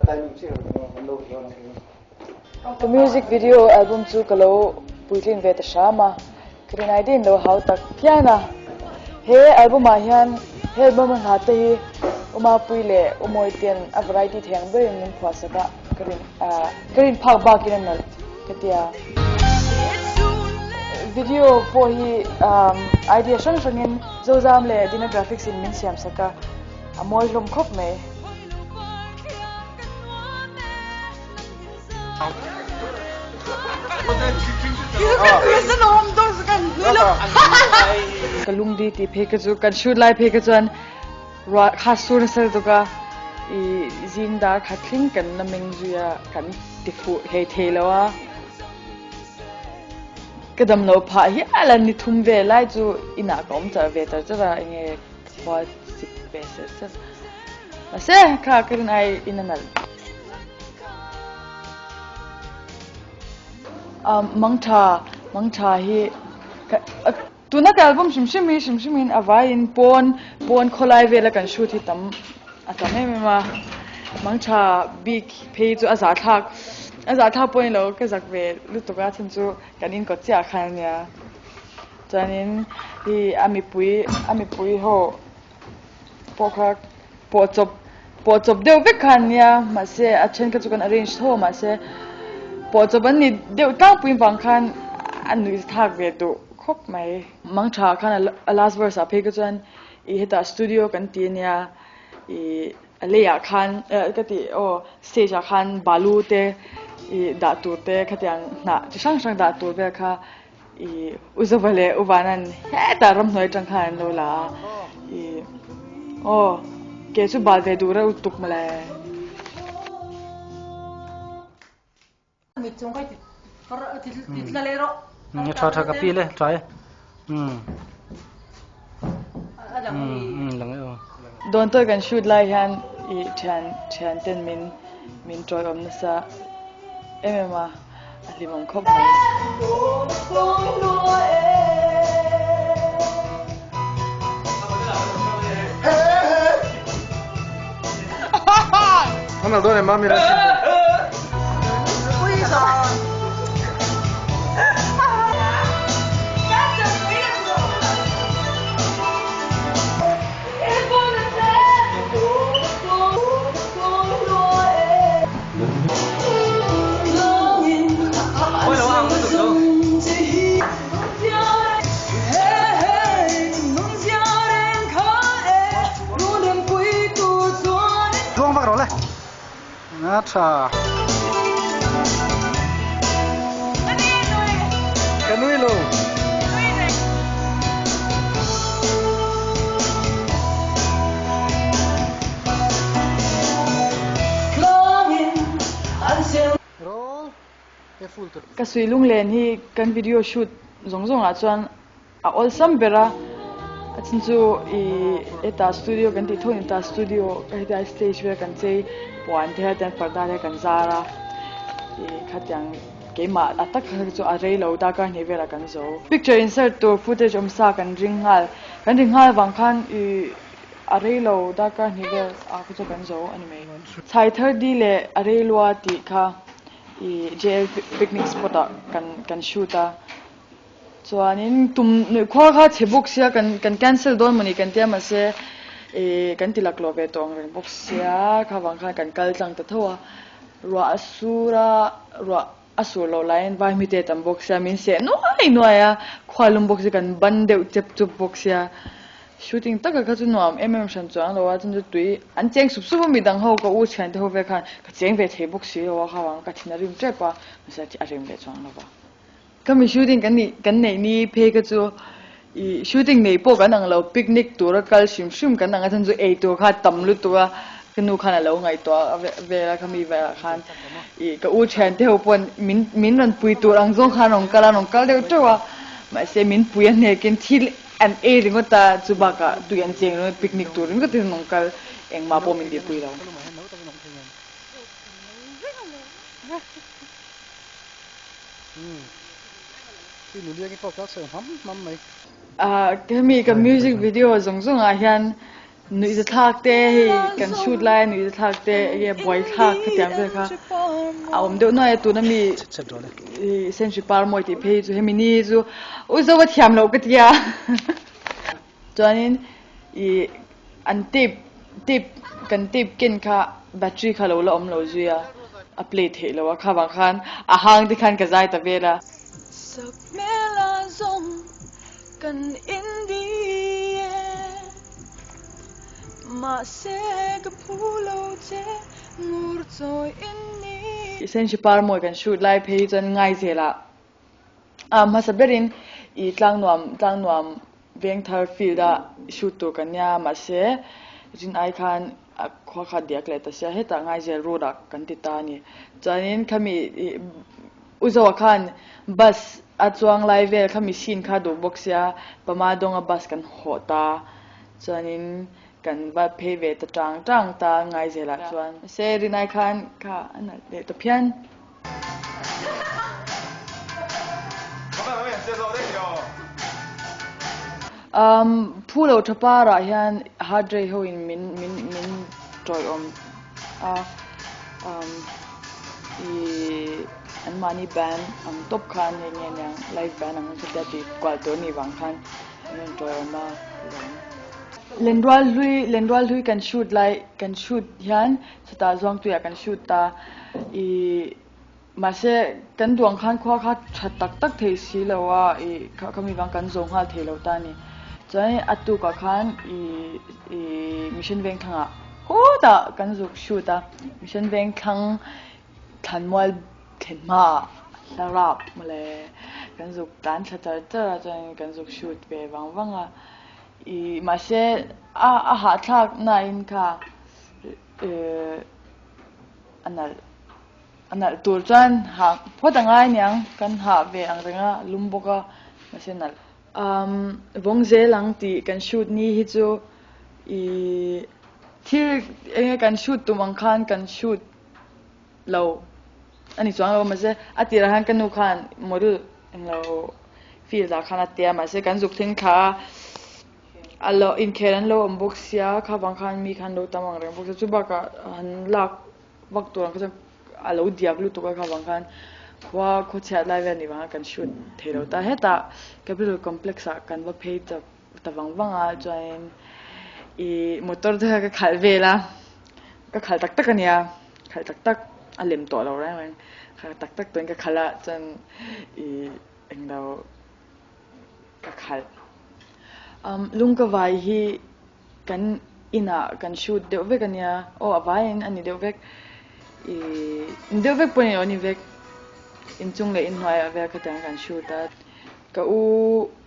Ka music video album chu ka lo puitlin ve ta hram a, ka rin idea in lo hau tak phian a. He album ah hian he album a hla te hi U Mapui leh U Mawitean a variety thei ang berin min phuah sak a, ka rin ka rin phak bakin a nalh ka ti a. Video pawh hi idea hrang hrangin Zozam leh Dina Graphics in min siam sak a. A mawi hlawm khawp mai. Ka lungdi ti phei ka chu kan shoot lai phei ka chuan ruah kha sur nasa lutuk a, i zing dar khat thleng kan la meng zui a, kan ti fuh hlei thei lo a. Ka dam loh phah hial a, ni thum vel lai chu inah ka awm char ve char char a, enge Khua sik ve ser ser. Mahse kha ka rin ai in a nalh. Mangtha Mangtha hi tuna ka album hrim hrim hi hrim hrim in a vaiin pawn pawn khawlai vela kan shoot hi tam a tam em em a. Mangtha bik phei chu a zahthlak a zahthlak pawh a ni lo ka zak ve lutuk a chhan chu kan inkawt chiah ah khan a nia. Chuanin hi a mipui a mipui ho pawh kha pawh chawp pawh chawp deuh vek kha an nia mahse a then kha chu kan arrange tho a mahse pawh chawp an ni deuh tlangpui vang khan a nuih thlak ve duh khawp mai. Mang tha khan a last verse ah phei kha chuan ih hetah studio kan ti ania ih a leiah khan eh ka tih aw stage ah khan balu te ih dah tur te khatiang hnah chi hrang hrang dah tur vel kha. I U Zova leh U Vanan hetah ramhnuai atang khan an lo la a, i aw ke chu bal ve duh reuh tuk mawle. Tha tha ka pi le tha e. Lang e aw. Dawntawi kan shoot lai hian i thian thian ten min min tawiawm nasa em em a. A hlimawm khawp mai. Tluang vak rawh le. A tha. Ka nui lo. Ka sui lunglen hi kan video shoot zawng zawng ah chuan a awlsam ber a, a chin chu ih hetah studio kan tih tho ni ta studio hetia stage vel kan chei puan te hian parda te kan zar a ih khatiang keimah a tak kha chu a rei lo darkar hnih velah kan zo. Picture insert tur footage awm sa kan ring nghal kan ring nghal vang khan ih A rei lo darkar hnih vel ah kha chu kan zo a ni mai. Chhai thar di leh a rei lua tih kha i JL picnic spot ah kan kan shoot a. Chuanin tum nuih khua kha chhe bawk sia kan kan cancel dawn mawni kan tia mahse i kan ti laklawh ve tawh ang reng bawk sia kha vang khan kan kal tlang ta tho a. Ruah a sur a ruah A sur loh laiin vai hmite tam bawk sia min seh nuai nuai a, khua lum bawk sia kan ban deuh chep chup bawk sia. Shooting taka kha chu nuam em em hran chuang lo a, chun chu tui an cheng sup sup a midang ho ka u thian te ho vel khan ka cheng ve thei bawk si lo a kha vang ka thin a rim tep a, mahse a rim leh chuang lo va. Khami shooting kan nih kan neih ni phei kha chu ih shooting nei pawh kan ang lo picnic tura kal hrim hrim kan ang a chhan chu ei tur kha a tam lutuk a ka nu khan a lo ngaihtuah vel a khami velah khan ih ka u thian te ho pawn min min rawn pui tur ang zawng khan rawn kal a rawn kal deuh teuh a mahse min pui a hnekin thil an ei ringawt a chu bakah tui an cheng ringawt picnic tur ringawt in rawn kal engmah pawh min tihpui lo. Hemi ka music video zawng zawng ah hian. Nuihza thlak te hei kan shoot laia nuihza thlak te enge buai thlak khatiang vel kha a awm deuh nuai a tuna mi Senhri par mawi tih phei chu hemi ni chu u zo a thiam loh ka tia chuanin ih an tape tape kan tape ken kha battery kha lo la awm lo zui a a play theih loh a kha vang khan a hang te khan ka zai ta vel a. Kan indi e, mahse ka phu lo che ngur chawi in ni. Senhri par mawi kan shoot lai phei hi chuan ngai zel ah a hmasa berin i tlangnuam tlangnuam vengthar field a shoot tur kan nia mahse rin ai khan a khua kha diak leh ta sia hetah ngai zel road ah kan ti ta a ni chuanin khami ih U Zoa khan bus a chuang lai vel kha machine kha duh bawk sia, Pama dawnga bus kan hawh ta chuanin kan va phei ve ta tang tang ta Ngaizelah chuan. Mahse Rinai khan kha a nalh leh ta phian. Umm phu lo tha parah hian heart rate ho in min min min tawiawm a umm ih an mahni band ang tawp khan hei nge niang live band ang chutia tih kual tur anih vang khan an rawn tawiawm a lawm. Lenrual hlui lenrual hlui kan shoot lai kan shoot hian chutah Zuangtuiah kan shoot ta ih mahse kan duang khan khua kha tha tak tak thei si lo a ih kha khami vang kan zo nghal thei lo ta a ni. Chuan a tukah khan ih ih Mission Vengthlang ah Khawtah kan zuk shoot a, Mission Vengthlang thlanmual thlen hmaah hla rap mawle kan zuk tlan thla char char a chuan kan zuk shoot ve vang vang a, ih mahse a a hahthlak nain kha eh a nalh a nalh tur chuan hah phawt a ngai aniang kan hah ve ang reng a lum bawk a mahse nalh. Umm vawng zel ang tih kan shoot ni hi chu ih thil enge kan shoot tum ang khan kan shoot lo a ni chuang lo mahse a tirah khan ka nu khan model englo field ah khan a tia mahse kan zuk thleng thla a a lo inkhel an lo awm bawk sia kha vang khan mi khan lo tam ang reng bawk sia chu bakah han lak vak tur ang kha chuan a lo diak lutuk a kha vang khan khua khaw chhiat lai vel a nih vang khan kan shoot thei lo ta hetah capital complex ah kan va phei chak ta vang vang a chuanin ih motor te kha ka khalh vel a ka khalh tak tak a nia khalh tak tak a lem tawh lo reng reng khalh tak tak turin ka khalh a chuan ih englo ka khalh umm lungkavai hi kan inah kan shoot deuh vek a nia aw a vaiin a ni deuh vek ih ni deuh vek pawh a ni lo a ni vek inchung leh inhnuaiah vel khatiang kan shoot a. Ka u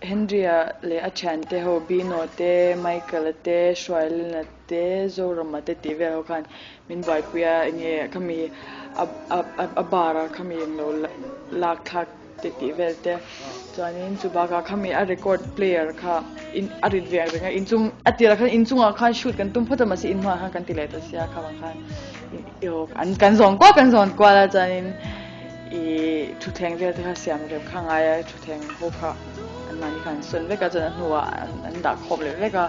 Henry-a leh a thiante ho Bino te, Michael-a te, Hruailina te, Zorama te tih vel ho khan min buaipui a, enge khami a bar a khami englo lak thlak te tih vel te chuanin chu bakah khami a record player kha a rit ve ang reng a, inchung a tirah khan inchungah khan shoot kan tum phawt a mahse inhnuaiah khan kan ti leh ta sia kha vang khan an kan zawn kual kan zawn kual a chuanin. I thutthleng vel te kha siam rem kha ngai a, thutthleng ho kha an mahni khan an sawn vek a, chuan a hnuah an dah khawp leh vek a.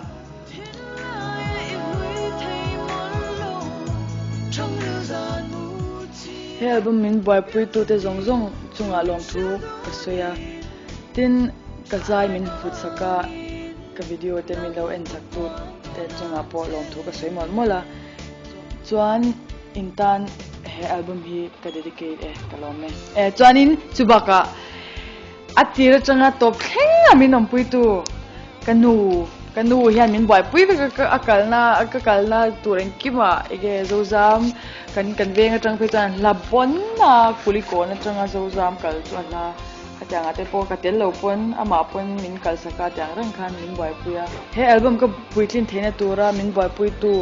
He album min buaipui tute zawng zawng chungah lawmthu ka sawi a, tin ka zai min hlut sak a, ka video te min lo en chak tute chungah pawh lawmthu ka sawi mawlh mawlh a, chuan intan he album hi ka dedicate e ka lawm e. E chuanin chu bakah a tir atanga tawp thleng a min awmpuitu ka nu ka nu hian min buaipui vek a a kalna ka kalna tur engkimah enge Zozam kan kan veng atang phei chuan hla pawn a Kulikawn atanga Zozam kal chu a hla khatiang ah te pawh ka tel lo pawn amah pawn min kalsak a tiang reng khan min buaipui a. He album ka puitlin theihna tura min buaipuitu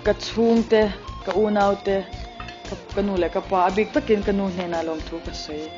Ka chhungte, ka unaute, ka nu leh ka pa, a bik takin ka nu hnenah lawmthu ka sawi.